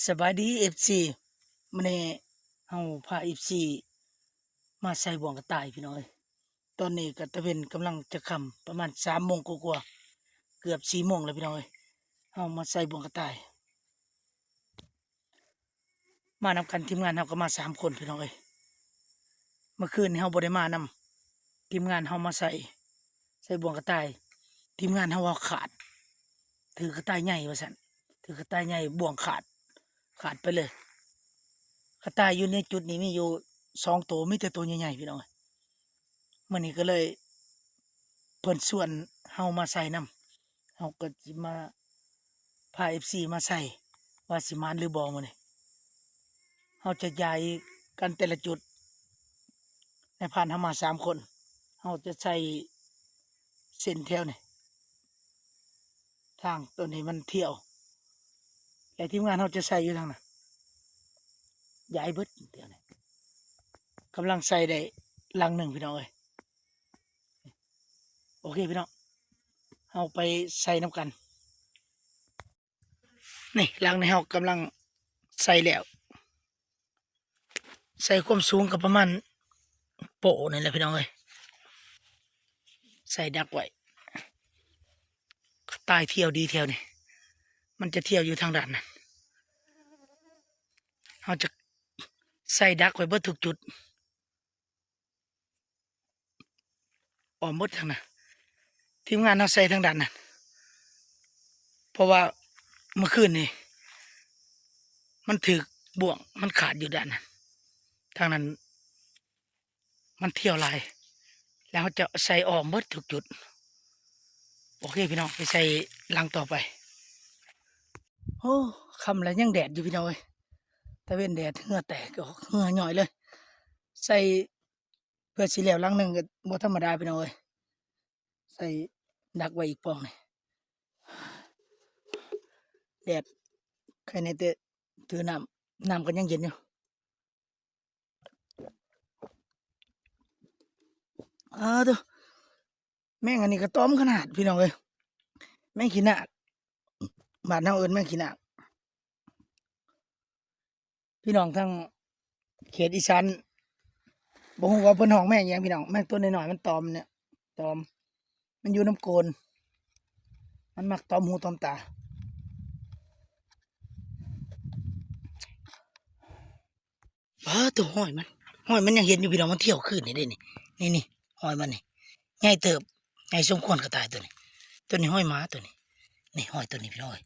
ສະບາຍດີ ເອັຟຊີ ມື້ນີ້ເຮົາພາ ເອັຟຊີ ມາໃສ່ບ່ວງກະຕ່າຍພີ່ນ້ອງເອີຍ. ຕອນນີ້ກະຕາເວັນກຳລັງຈະຄ່ຳ ປະມານສາມໂມງກວ່າໆ ເກືອບສີ່ໂມງແລ້ວພີ່ນ້ອງເອີຍ. ເຮົາມາໃສ່ບ່ວງກະຕ່າຍ ມານຳກັນ ທີມງານເຮົາກໍມາສາມຄົນພີ່ນ້ອງເອີຍ. ເມື່ອຄືນນີ້ເຮົາບໍ່ໄດ້ມານຳ ທີມງານເຮົາມາໃສ່ ໃສ່ບ່ວງກະຕ່າຍ ທີມງານເຮົາວ່າຂາດ ຖືກກະຕ່າຍໃຫຍ່ວ່າຊັ້ນ ຖືກກະຕ່າຍໃຫຍ່ ບ່ວງຂາດ ຂາດໄປເລີຍ. ກະຕ່າຍຢູ່ໃນຈຸດນີ້ມີຢູ່ສອງໂຕ ມີແຕ່ໂຕໃຫຍ່ໆ ພີ່ນ້ອງເອີຍ. ມື້ນີ້ກໍເລີຍ ເພິ່ນຊວນເຮົາມາໃສ່ນຳ ເຮົາກໍຊິມາ ພາ ເອັຟຊີ ມາໃສ່ ວ່າຊິໝານຫຼືບໍ່ມື້ນີ້. ເຮົາຈະຍ້າຍກັນແຕ່ລະຈຸດ ນາຍພານເຮົາມາສາມຄົນ ເຮົາຈະໃສ່ເສັ້ນແຖວນີ້ ທາງໂຕນີ້ມັນທ່ຽວ ແລະ ທີມງານເຮົາຈະໃສ່ຢູ່ທາງນັ້ນ ຍ້າຍເບິດແຖວນີ້. ກຳລັງໃສ່ໄດ້ຫຼັງໜຶ່ງພີ່ນ້ອງເອີຍ. ໂອເຄພີ່ນ້ອງ ເຮົາໄປໃສ່ນຳກັນ. ນີ້ ຫຼັງນີ້ເຮົາກຳລັງໃສ່ແລ້ວ ໃສ່ຄວາມສູງກໍປະມານໂປ້ນີ້ແຫຼະພີ່ນ້ອງເອີຍ. ໃສ່ດັກໄວ້ ກະຕ່າຍທ່ຽວດີແຖວນີ້ ມັນຈະທ່ຽວຢູ່ທາງດ້ານນັ້ນ. ເຮົາຈະໃສ່ດັກໄວ້ເບິດທຸກຈຸດ ອ້ອມເບິດທາງນັ້ນ ທີມງານເຮົາໃສ່ທາງດ້ານນັ້ນ ເພາະວ່າເມື່ອຄືນນີ້ມັນຖືກບ່ວງ ມັນຂາດຢູ່ດ້ານນັ້ນ ທາງນັ້ນມັນທ່ຽວຫຼາຍ ແລ້ວເຮົາຈະໃສ່ອ້ອມເບິດທຸກຈຸດ. ໂອເຄພີ່ນ້ອງ ໄປໃສ່ຫຼັງຕໍ່ໄປ. ໂອ້ ຄ່ຳແລ້ວຍັງແດດຢູ່ພີ່ນ້ອງເອີຍ ຕາເວັນແດດ ເຫື່ອແຕກອອກ ເຫື່ອຍ້ອຍເລີຍ. ໃສ່ ເພື່ອຊິແລ້ວຫຼັງໜຶ່ງກໍບໍ່ທຳມະດາພີ່ນ້ອງເອີຍ. ໃສ່ດັກໄວ້ອີກປ່ອງນີ້ ແດດ ໃຄແນ່ແຕ່ຖືນ້ຳ ນ້ຳກໍຍັງເຢັນຢູ່. ອາໂທ້ ແມງອັນນີ້ກໍຕອມຂະໜາດພີ່ນ້ອງເອີຍ ແມງຂີ້ນາກ ບ້ານເຮົາເອີ້ນແມງຂີ້ນາກ. ພີ່ນ້ອງທາງເຂດອີສານ ບໍ່ຮູ້ວ່າເພິ່ນຮ້ອງແມງຫຍັງພີ່ນ້ອງ ແມງຕົວນ້ອຍໆ ມັນຕອມນີ້ ຕອມ ມັນຢູ່ນຳໂກນ ມັນມັກຕອມຫູຕອມຕາ. ປາດໂທ້ ຮອຍມັນ ຮອຍມັນຍັງເຫັນຢູ່ພີ່ນ້ອງ ມັນທ່ຽວຄືນນີ້ເດ້ນີ້ ນີ້ໆ ຮອຍມັນນີ້ ໃຫຍ່ເຕີບ ໃຫຍ່ສົມຄວນກະຕ່າຍໂຕນີ້ ໂຕນີ້ຮອຍໝາໂຕນີ້ ນີ້ຮອຍໂຕນີ້ພີ່ນ້ອງເອີຍ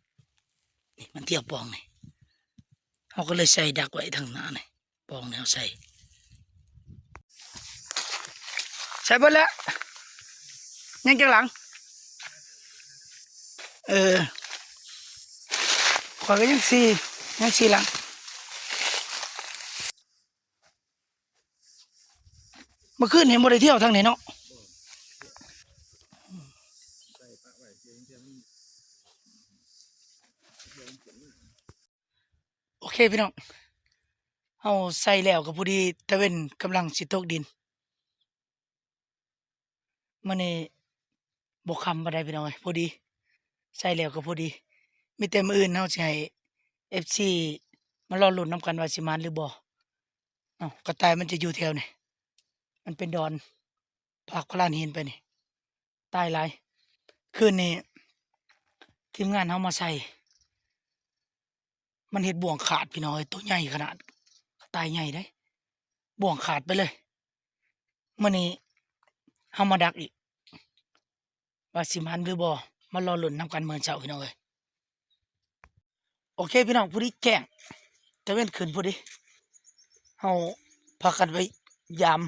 ນີ້ມັນທ່ຽວປ່ອງນີ້ ເຮົາກໍເລີຍໃສ່ດັກໄວ້ທາງໜ້ານີ້ ປ່ອງແນວໃສ່ ໃສ່ເບິດແລ້ວ ຍັງຈັກຫຼັງ? ເອີ ຂ້ອຍກໍຍັງສີ່ ຍັງສີ່ຫຼັງ. ເມື່ອຄືນເຫັນບໍ່ໄດ້ທ່ຽວທາງນີ້ເນາະ. ໂອເຄພີ່ນ້ອງ ເຮົາໃສ່ແລ້ວກໍພໍດີ ຕາເວັນກຳລັງຊິຕົກດິນ. ມື້ນີ້ບໍ່ຄ່ຳປານໃດພີ່ນ້ອງເອີຍ ພໍດີ ໃສ່ແລ້ວກໍພໍດີ. ມີແຕ່ມື້ອື່ນເຮົາຊິໃຫ້ເອັຟຊີມາລໍລຸ້ນນຳກັນວ່າຊິໝານຫຼືບໍ່ເນາະ. ກະຕ່າຍມັນຈະຢູ່ແຖວນີ້ ມັນເປັນດອນ ພາກພະລານຫີນໄປນີ້ ຕາຍຫຼາຍ. ຄືນນີ້ທີມງານເຮົາມາໃສ່ ມັນເຮັດບ່ວງຂາດພີ່ນ້ອງເອີຍ ໂຕໃຫຍ່ຂະໜາດ ກະຕ່າຍໃຫຍ່ເດ້ ບ່ວງຂາດໄປເລີຍ. ມື້ນີ້ເຮົາມາດັກອີກ ວ່າຊິໝານຫຼືບໍ່ ມາລໍລຸ້ນນຳກັນມື້ເຊົ້າພີ່ນ້ອງເອີຍ. ໂອເຄພີ່ນ້ອງ ພໍດີແຈ້ງ ຕາເວັນຂຶ້ນພໍດີ ເຮົາພາກັນໄປຢາມ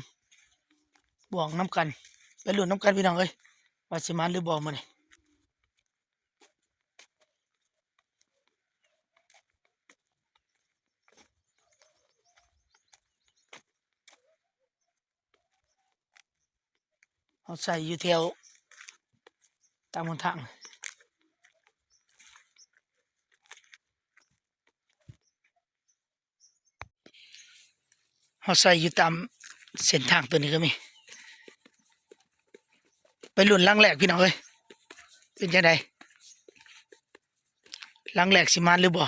ບ່ວງນຳກັນ ໄປລຸ້ນນຳກັນພີ່ນ້ອງເອີຍ ວ່າຊິໝານຫຼືບໍ່ມື້ນີ້. ເຮົາໃສ່ຢູ່ແຖວຕາມຫົນທາງ ເຮົາໃສ່ຢູ່ຕາມເສັ້ນທາງໂຕນີ້ກໍມີ. ໄປລຸ້ນຫຼັງແລກພີ່ນ້ອງເອີຍ ເປັນຈັ່ງໃດ ຫຼັງແລກຊິໝານຫຼືບໍ່?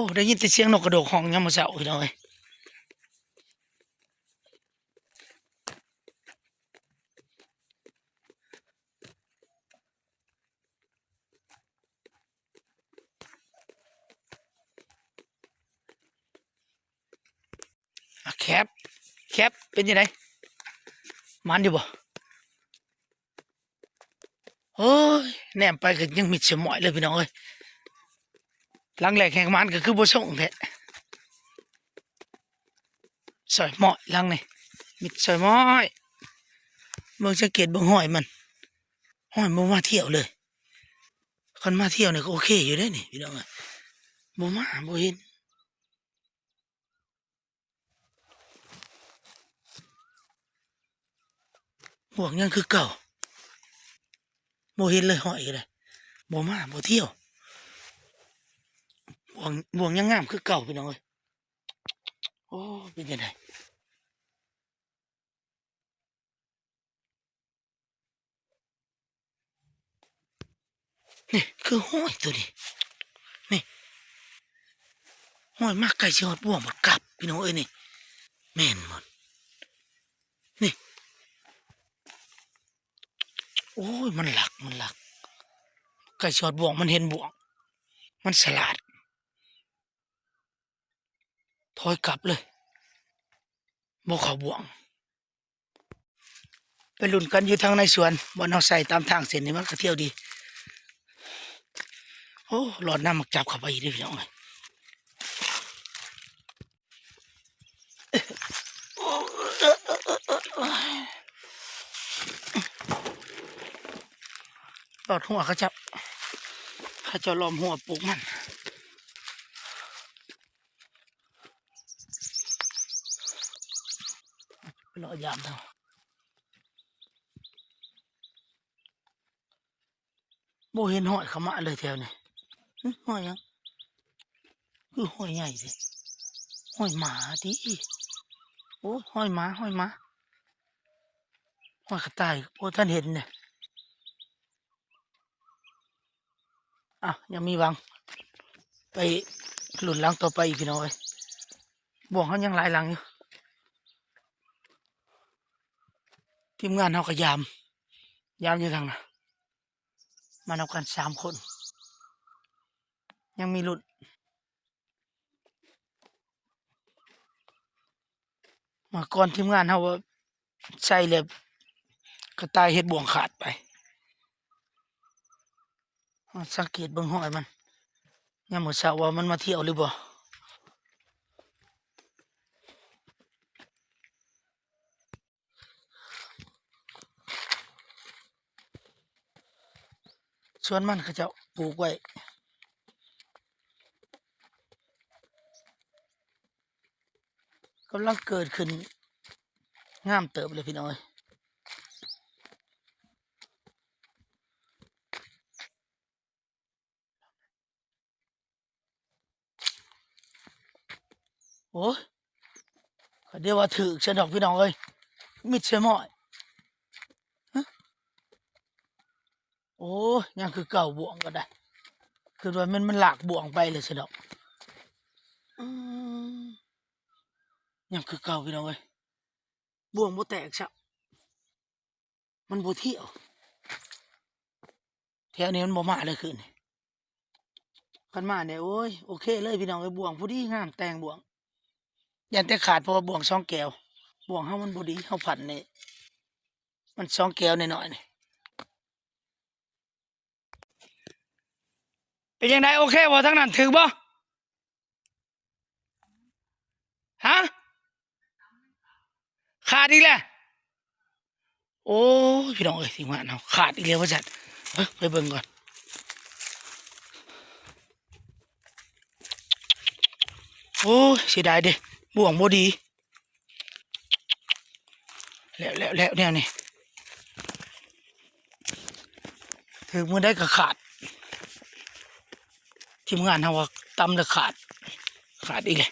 ອ້ ໄດ້ຍິນແຕ່ສຽງນົກກະໂດກຮ້ອງຍາມມື້ເຊົ້າ ພີ່ນ້ອງເອີຍ. ອາ ແຄບ ແຄບ ເປັນຈັ່ງໃດ ໝານຢູ່ບໍ່? ໂອ້ຍ ແນມໄປກໍຍັງມິດສະໝ້ອຍເລີຍ ພີ່ນ້ອງເອີຍ. ຫຼັງແລກແຮງໝານກໍຄືບໍ່ສົ່ງແທ້. ສະໝ້ອຍຫຼັງນີ້ ມິດສະໝ້ອຍ. ເບິ່ງ ສັງເກດເບິ່ງຮອຍມັນ ຮອຍມັນບໍ່ມາທ່ຽວເລີຍ. ຄັນມາທ່ຽວນີ້ກໍໂອເຄຢູ່ເດ້ນີ້ ພີ່ນ້ອງເອີຍ. ບໍ່ມາ ບໍ່ເຫັນ. ບ່ວງຍັງຄືເກົ່າ ບໍ່ເຫັນເລີຍ ຮອຍກໍໄດ້ ບໍ່ມາ ບໍ່ທ່ຽວ. ບ່ວງ ບ່ວງຍັງງາມຄືເກົ່າ ພີ່ນ້ອງເອີຍ. ໂອ້ ເປັນຈັ່ງໃດ? ນີ້ຄືຮອຍໂຕນີ້ ນີ້ ຮອຍມາໃກ້ຊິຮອດບ່ວງບັດກັບ ພີ່ນ້ອງເອີຍ ນີ້ ແມ່ນບໍ່? ນີ້ ໂອ້ຍ ມັນລັກ ມັນລັກ ໃກ້ຊິຮອດບ່ວງ ມັນເຫັນບ່ວງ ມັນສະຫຼາດ ຖອຍກັບເລີຍ ບໍ່ເຂົ້າບ່ວງ. ໄປລຸ້ນກັນຢູ່ທາງໃນສວນ ບ່ອນເຮົາໃສ່ຕາມທາງເສັ້ນນີ້ ມັນກະທ່ຽວດີ. ໂອ້ ລອດນ້ຳໝາກຈັບເຂົ້າໄປອີກເດ້ ພີ່ນ້ອງເອີຍ. ລອດຮົ້ວເຂົາເຈົ້າ ເຂົາເຈົ້າລ້ອມຮົ້ວປູກມັນ. ເລາະຢາມເຮົາ ບໍ່ເຫັນຮອຍຂະມະເລີຍແຖວນີ້. ຫຶ ຮອຍຫຍັງ? ຄືຮອຍໃຫຍ່ແທ້. ຮອຍໝາຕິ? ໂອ້ ຮອຍໝາ ຮອຍໝາ ຮອຍກະຕ່າຍ ບໍ່ທັນເຫັນເດ້. ອ້າວ ຍັງມີຫວັງ ໄປລຸ້ນຫຼັງຕໍ່ໄປອີກ ພີ່ນ້ອງເອີຍ. ບ່ວງເຮົາຍັງຫຼາຍຫຼັງຢູ່ ທີມງານເຮົາກໍຢາມ ຢາມຢູ່ທາງນັ້ນ ມານຳກັນສາມຄົນ ຍັງມີລຸ້ນ. ເມື່ອກ່ອນທີມງານເຮົາວ່າໃສ່ແລ້ວກະຕ່າຍເຮັດບ່ວງຂາດໄປ. ເຮົາສັງເກດເບິ່ງຮອຍມັນ ຍາມມື້ເຊົ້າວ່າມັນມາທ່ຽວຫຼືບໍ່. ສວນມັນເຂົາເຈົ້າປູກໄວ້ ກຳລັງເກີດຂຶ້ນງາມເຕີບເລີຍ ພີ່ນ້ອງເອີຍ. ໂອ້ຍ ກະດຽວວ່າຖືກຊະດອກ ພີ່ນ້ອງເອີຍ ມິດຊະມ້ອຍ. ໂອ້ຍ ຍັງຄືເກົ່າ ບ່ວງກໍໄດ້ ຄິດວ່າມັນ ມັນລາກບ່ວງໄປແລ້ວຊະດອກ. ອືມ ຍັງຄືເກົ່າ ພີ່ນ້ອງເອີຍ ບ່ວງບໍ່ແຕກຊະ. ມັນບໍ່ທ່ຽວ ແຖວນີ້ມັນບໍ່ມາເລີຍຄືນນີ້. ຄັນມານີ້ ໂອ້ຍ ໂອເຄເລີຍພີ່ນ້ອງເອີຍ ບ່ວງພໍດີງາມ ແຕ່ງບ່ວງ ຢ້ານແຕ່ຂາດ ເພາະວ່າບ່ວງສອງແກວ ບ່ວງເຮົາມັນບໍ່ດີ ເຮົາພັນນີ້ ມັນສອງແກວນ້ອຍໆນີ້. ເປັນຈັ່ງໃດ ໂອເຄບໍ່ ທາງນັ້ນຖືກບໍ່? ຮະ? ຂາດອີກແລ້ວ. ໂອ້ຍ ພີ່ນ້ອງເອີຍ ທີມງານເຮົາຂາດອີກແລ້ວວ່າຊັ້ນ. ເອີ ໄປເບິ່ງກ່ອນ. ໂອ້ຍ ເສຍດາຍເດ້ ບ່ວງບໍ່ດີ. ແລ້ວ ແລ້ວ ແລ້ວ ແນວນີ້ ຖືກມື້ໃດກໍຂາດ. ທີມງານເຮົາວ່າຕຳແລ້ວຂາດ ຂາດອີກແລ້ວ.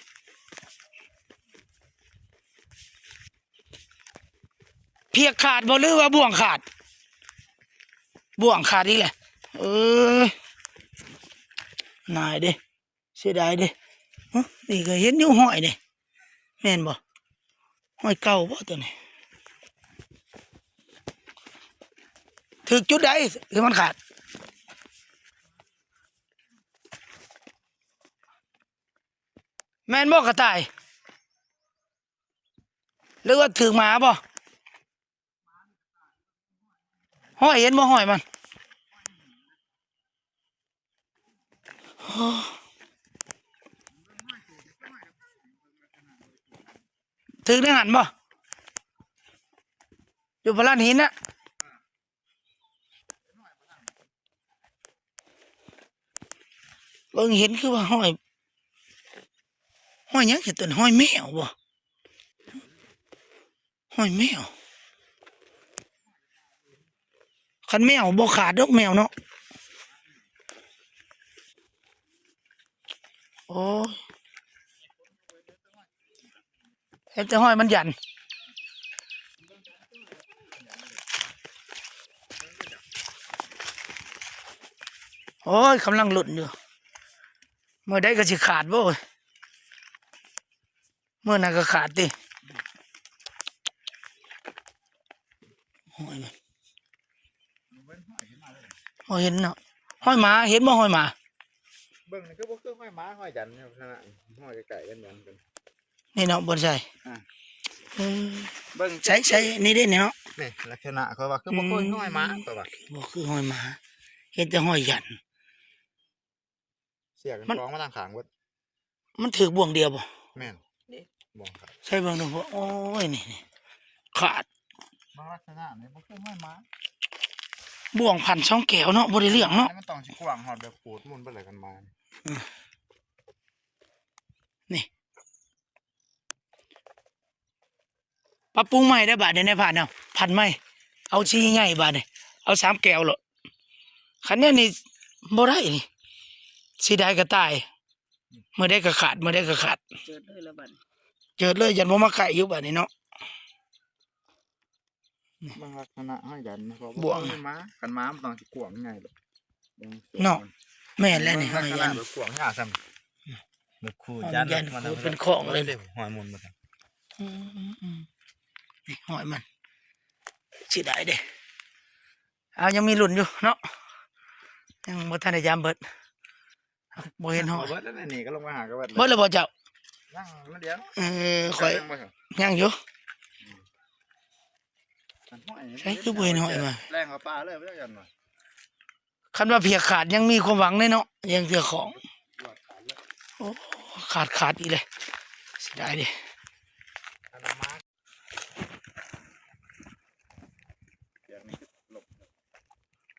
ພຽກຂາດບໍ່ ຫຼືວ່າບ່ວງຂາດ? ບ່ວງຂາດອີກແລ້ວ. ເອີຍ ນາຍເດ້ ເສຍດາຍເດ້. ຮະ ນີ້ກໍເຫັນຢູ່ຮອຍນີ້ ແມ່ນບໍ່? ຮອຍເກົ່າບໍ່ຕົວນີ້? ຖືກຈຸດໃດທີ່ມັນຂາດ? ແມ່ນບໍ່ກະຕ່າຍ? ຫຼືວ່າຖືກໝາບໍ່? ຮອຍ ເຫັນບໍ່ຮອຍມັນ? ຖືກໃນຫັ້ນບໍ່? ຢູ່ພະລານຫີນນະ. ເບິ່ງເຫັນຄືວ່າຮອຍ ຮອຍຫຍັງຊະຕົວນີ້? ຮອຍແມວບໍ່? ຮອຍແມວ. ຄັນແມວບໍ່ຂາດດອກແມວເນາະ. ໂອ້ຍ ເຫັນແຕ່ຮອຍມັນຢັນ. ໂອ້ຍ ກຳລັງລຸ້ນຢູ່ ມື້ໃດກໍຊິຂາດບໍ່? ມື້ນັ້ນກໍຂາດຕິ. ຮອຍມັນ ບໍ່ເຫັນເນາະ. ຮອຍໝາ ເຫັນບໍ່ຮອຍໝາ? ເບິ່ງນີ້ຄືບໍ່ຄືຮອຍໝາ ຮອຍຢັນ ລັກສະນະຮອຍໃກ້ໆກັນ ຢັນກັນ ນີ້ເນາະ ບ່ອນໃສ່. ອ່າ ເອີ ເບິ່ງ ໃສ່ ໃສ່ ນີ້ເດ້ນີ້ເນາະ. ນີ້ລັກສະນະຂ້ອຍວ່າຄືບໍ່ຄື ອືມ ຮອຍໝາ ຂ້ອຍວ່າບໍ່ຄືຮອຍໝາ ເຫັນແຕ່ຮອຍຢັນ. ເຊືອກມັນ ມັນກອງມາທາງຂ້າງເບິດ. ມັນຖືກບ່ວງດຽວບໍ່? ແມ່ນ ເດ້ ບ່ວງຂາດ. ໃສ່ເບິ່ງດູ. ໂອ້ຍ ນີ້ ນີ້ ຂາດ. ເບິ່ງລັກສະນະນີ້ບໍ່ຄືຮອຍໝາ ບ່ວງພັນສອງແກ້ວເນາະ ບໍ່ໄດ້ເລື່ອງເນາະ. ມັນຕ້ອງຊິກວ້າງຮອດແບບໂຄດມຸນເບິດແຫຼະ ຄັນໝາ. ອືມ ນີ້ ປັບປຸງໃໝ່ໄດ້ບາດນີ້ ນາຍພານເນາະ ພັນໃໝ່ ເອົາສີໃຫຍ່ບາດນີ້ ເອົາສາມແກ້ວໂລດ. ຄັນແນວນີ້ບໍ່ໄດ້ນີ້ ຊິໄດ້ກະຕ່າຍ ມື້ໃດກະຂາດ ມື້ໃດກະຂາດ ເຈີດເລີຍລະບາດນີ້ ເຈີດເລີຍ ຢ້ານບໍ່ມາໃກ້ຢູ່ບາດນີ້ເນາະ. ເບິ່ງລັກສະນະຮອຍຢັນ ບໍ່ຄືໝາ ຄັນໝາມັນຕ້ອງຊິກວ້າງໃຫຍ່ໂລດເນາະ. ແມ່ນແລ້ວນີ້ ຮອຍຢັນກວ້າງຍາວສ່ຳ ແບບຂູດຢັນ ມັນເປັນຂອງເລີຍ ຮອຍມຸນໝົດ. ອືມໆໆ ນີ້ຮອຍມັນ ເສຍດາຍເດ້. ເອົາ ຍັງມີລຸ້ນຢູ່ເນາະ ຍັງບໍ່ທັນໄດ້ຢາມເບິດ. ບໍ່ເຫັນຮອຍ ເບິດແລ້ວນີ້ ກໍລົງມາຫາກໍເບິດ ເບິດແລ້ວບໍ່ເຈົ້າ? ຍັງໜ້ອຍດຽວ. ເອີ ຂ້ອຍຍັງຢູ່. ໃສຄືບໍ່ເຫັນຮອຍມາ ແລ່ນເຂົ້າປ່າເລີຍ ບໍ່ຈັກຫຍັງວ່າ. ຄັນວ່າພຽກຂາດຍັງມີຄວາມຫວັງເດ້ເນາະ ຍັງເທື່ອຂອງ. ໂອ້ ຂາດ ຂາດອີກເລີຍ ເສຍດາຍເດ້.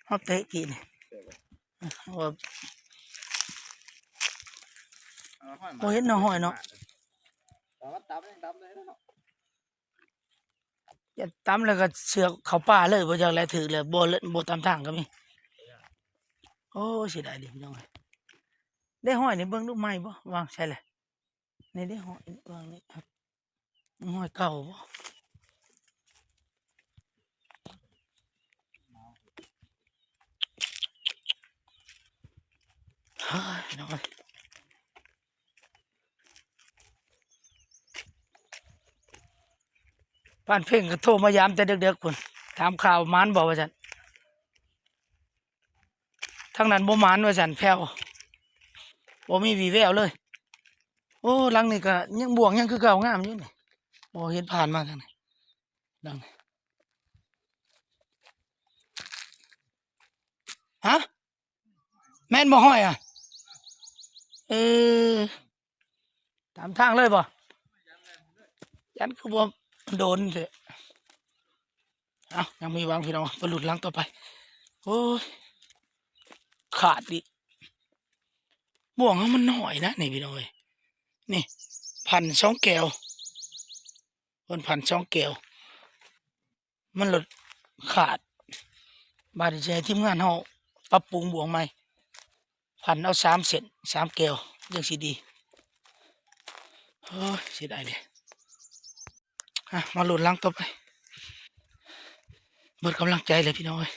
ເຮົາເຕະກີ້ນີ້ ເອີ ວ່າບໍ່ເຫັນເນາະ ຮອຍເນາະ. ຢ່າຕຳແລ້ວກໍເຊືອກເຂົ້າປ່າເລີຍ ບໍ່ຢາກແລະ ຖືກແລ້ວ ບໍ່ ບໍ່ຕາມທາງກໍມີ. ໂອ້ ເສຍດາຍເດ້ພີ່ນ້ອງເອີຍ. ໄດ້ຮອຍນີ້ ເບິ່ງດູໃໝ່ບໍ່ ວາງໃສລະ? ນີ້ເດ້ ຮອຍວາງນີ້ ຮອຍເກົ່າບໍ່? ເຮີ້ຍ ພີ່ນ້ອງເອີຍ. ປານເພັງກໍໂທມາຢາມແຕ່ເດິກໆພຸ້ນ ຖາມຂ່າວໝານບໍ່ວ່າຊັ້ນ. ທາງນັ້ນບໍ່ໝານວ່າຊັ້ນ ແຜ່ວ ບໍ່ມີວີ່ແວວເລີຍ. ໂອ້ ຫຼັງນີ້ກໍຍັງ ບ່ວງຍັງຄືເກົ່າ ງາມຢູ່ນີ້. ບໍ່ເຫັນຜ່ານມາທາງນີ້ ຫຼັງນີ້. ຮະ? ແມ່ນບໍ່ ຮອຍອະ? ເອີ ຕາມທາງເລີຍບໍ່? ຢ້ານຄືບໍ່ໂດນແທ້. ເອົ້າ ຍັງມີຫວັງພີ່ນ້ອງ ໄປລຸ້ນຫຼັງຕໍ່ໄປ. ໂອ້ຍ ຂາດອີກ. ບ່ວງເຮົາມັນນ້ອຍນະນີ້ພີ່ນ້ອງເອີຍ. ນີ້ ພັນສອງແກ້ວ ເພິ່ນພັນສອງແກ້ວ ມັນລົດຂາດ. ບາດນີ້ຊິໃຫ້ທີມງານເຮົາປັບປຸງບ່ວງໃໝ່ ພັນເອົາສາມເສັ້ນ ສາມແກ້ວ ຈັ່ງຊິດີ. ໂອ້ຍ ເສຍດາຍເດ້. ອ່ະ ມາລຸ້ນຫຼັງຕໍ່ໄປ. ເບິດກຳລັງໃຈແລ້ວພີ່ນ້ອງເອີຍ.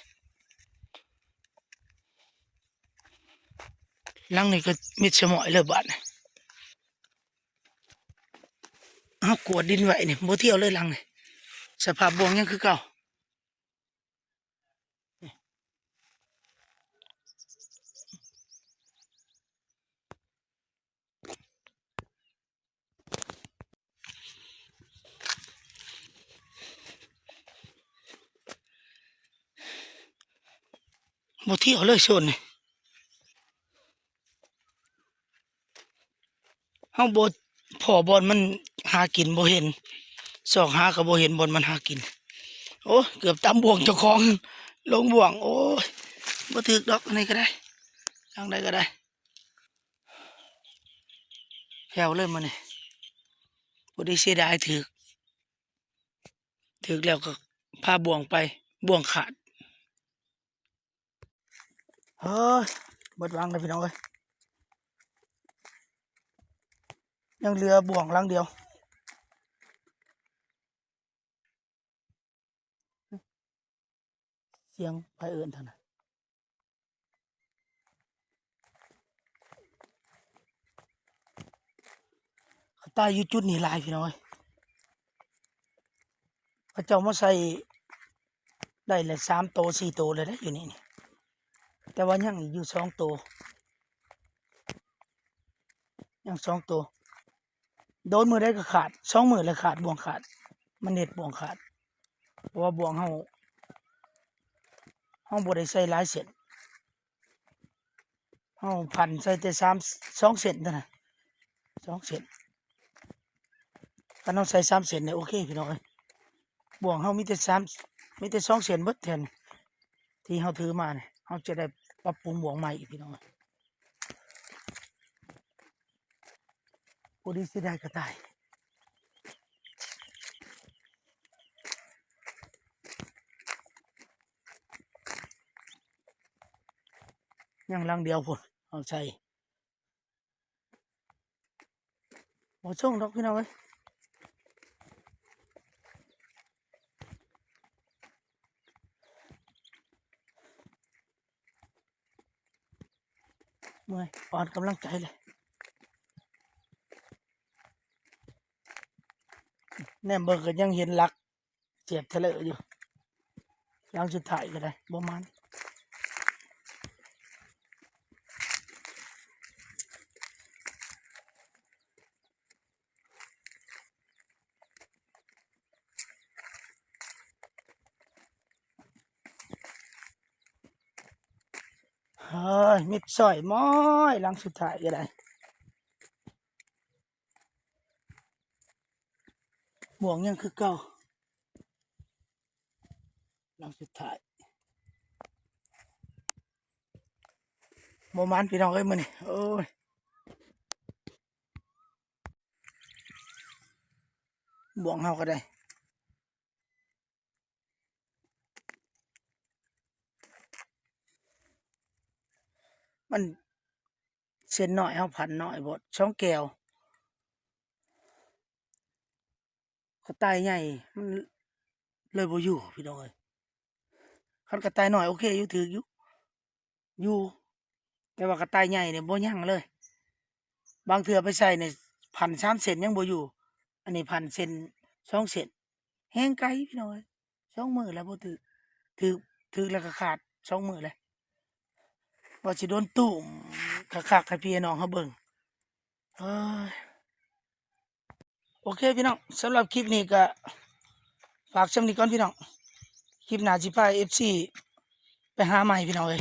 ຫຼັງນີ້ກໍມິດສະໝອຍເລີຍບາດນີ້. ເຮົາກວດດິນໄວ້ນີ້ ບໍ່ທ່ຽວເລີຍຫຼັງນີ້ ສະພາບບ່ວງຍັງຄືເກົ່າ. ບໍ່ທ່ຽວເລີຍໂຊນນີ້ ເຮົາບໍ່ພໍ້ບ່ອນມັນຫາກິນ ບໍ່ເຫັນ ຊອກຫາກໍບໍ່ເຫັນບ່ອນມັນຫາກິນ. ໂອ້ຍ ເກືອບຕຳບ່ວງເຈົ້າຂອງ ລົງບ່ວງ. ໂອ້ຍ ບໍ່ຖືກດອກ ອັນໃດກໍໄດ້ ທາງໃດກໍໄດ້ ແຜ່ວເລີຍມື້ນີ້ ບໍ່ໄດ້ເສຍດາຍຖືກ ຖືກແລ້ວກໍພາບ່ວງໄປ ບ່ວງຂາດ. ເຮີ້ຍ ເບິດວັງແລ້ວພີ່ນ້ອງເອີຍ ຍັງເຫຼືອບ່ວງຫຼັງດຽວ ສຽງໃຜເອີ້ນທາງນັ້ນ. ກະຕ່າຍຢູ່ຈຸດນີ້ຫຼາຍພີ່ນ້ອງເອີຍ ເຂົາເຈົ້າມາໃສ່ໄດ້ລະສາມໂຕສີ່ໂຕແລ້ວເດ້ຢູ່ນີ້ນີ້ ແຕ່ວ່າຍັງອີກຢູ່ສອງໂຕ ຍັງສອງໂຕ. ໂດນມື້ໃດກໍຂາດ ສອງມື້ແລ້ວຂາດ ບ່ວງຂາດ ມັນເຮັດບ່ວງຂາດ ເພາະວ່າບ່ວງເຮົາ ເຮົາບໍ່ໄດ້ໃສ່ຫຼາຍເສັ້ນ ເຮົາພັນໃສ່ແຕ່ສາມ ສອງເສັ້ນເທົ່ານັ້ນ ສອງເສັ້ນ ຄັນເຮົາໃສ່ສາມເສັ້ນນີ້ໂອເຄພີ່ນ້ອງເອີຍ ບ່ວງເຮົາມີແຕ່ສາມ ມີແຕ່ສອງເສັ້ນເບິດແທນ ທີ່ເຮົາຖືມານີ້ ເຮົາຈະໄດ້ປັບປຸງບ່ວງໃໝ່ອີກພີ່ນ້ອງເອີຍ. ຜູ້ດີຊິໄດ້ກະຕ່າຍ ຍັງຫຼັງດຽວພຸ້ນ ເອົາໃສ່ ບໍ່ສົ່ງດອກພີ່ນ້ອງເອີຍ ເມື່ອຍ ອ່ອນກຳລັງໃຈເລີຍ ແນມເບິ່ງກໍຍັງເຫັນຫຼັກ ເຈັບທະເລຢູ່ ຫຼັງສຸດທ້າຍກໍໄດ້ ບໍ່ໝານ ເຮີ້ຍ ມິດຊ້ອຍມ້ອຍ ຫຼັງສຸດທ້າຍກໍໄດ້. ໝວກຍັງຄືເກົ່າ ຫຼັງສຸດທ້າຍ ບໍ່ໝານພີ່ນ້ອງເອີຍມື້ນີ້ ໂອ້ຍ ບ່ວງເຮົາກໍໄດ້ ມັນເສັ້ນນ້ອຍ ເຮົາພັນນ້ອຍໂພດ ສອງແກ້ວ ກະຕ່າຍໃຫຍ່ມັນເລີຍບໍ່ຢູ່ພີ່ນ້ອງເອີຍ ຄັນກະຕ່າຍນ້ອຍໂອເຄຢູ່ ຖືກຢູ່ ຢູ່ ແຕ່ວ່າກະຕ່າຍໃຫຍ່ນີ້ບໍ່ຍັງເລີຍ ບາງເທື່ອໄປໃສ່ນີ້ພັນສາມເສັ້ນຍັງບໍ່ຢູ່ ອັນນີ້ພັນເສັ້ນສອງເສັ້ນ ແຮງໄກພີ່ນ້ອງເອີຍ ສອງມື້ແລ້ວບໍ່ຖືກ ຖືກ ຖືກແລ້ວກໍຂາດສອງມື້ແລ້ວ ວ່າຊິໂດນຕຸ້ມຄັກໆໃຫ້ພີ່ໃຫ້ນ້ອງເຮົາເບິ່ງ ເອີຍ. ໂອເຄພີ່ນ້ອງ ສຳລັບຄລິບນີ້ກໍຝາກຊ່ຳນີ້ກ່ອນພີ່ນ້ອງ ຄລິບໜ້າຊິພາເອັຟຊີໄປຫາໃໝ່ພີ່ນ້ອງເອີຍ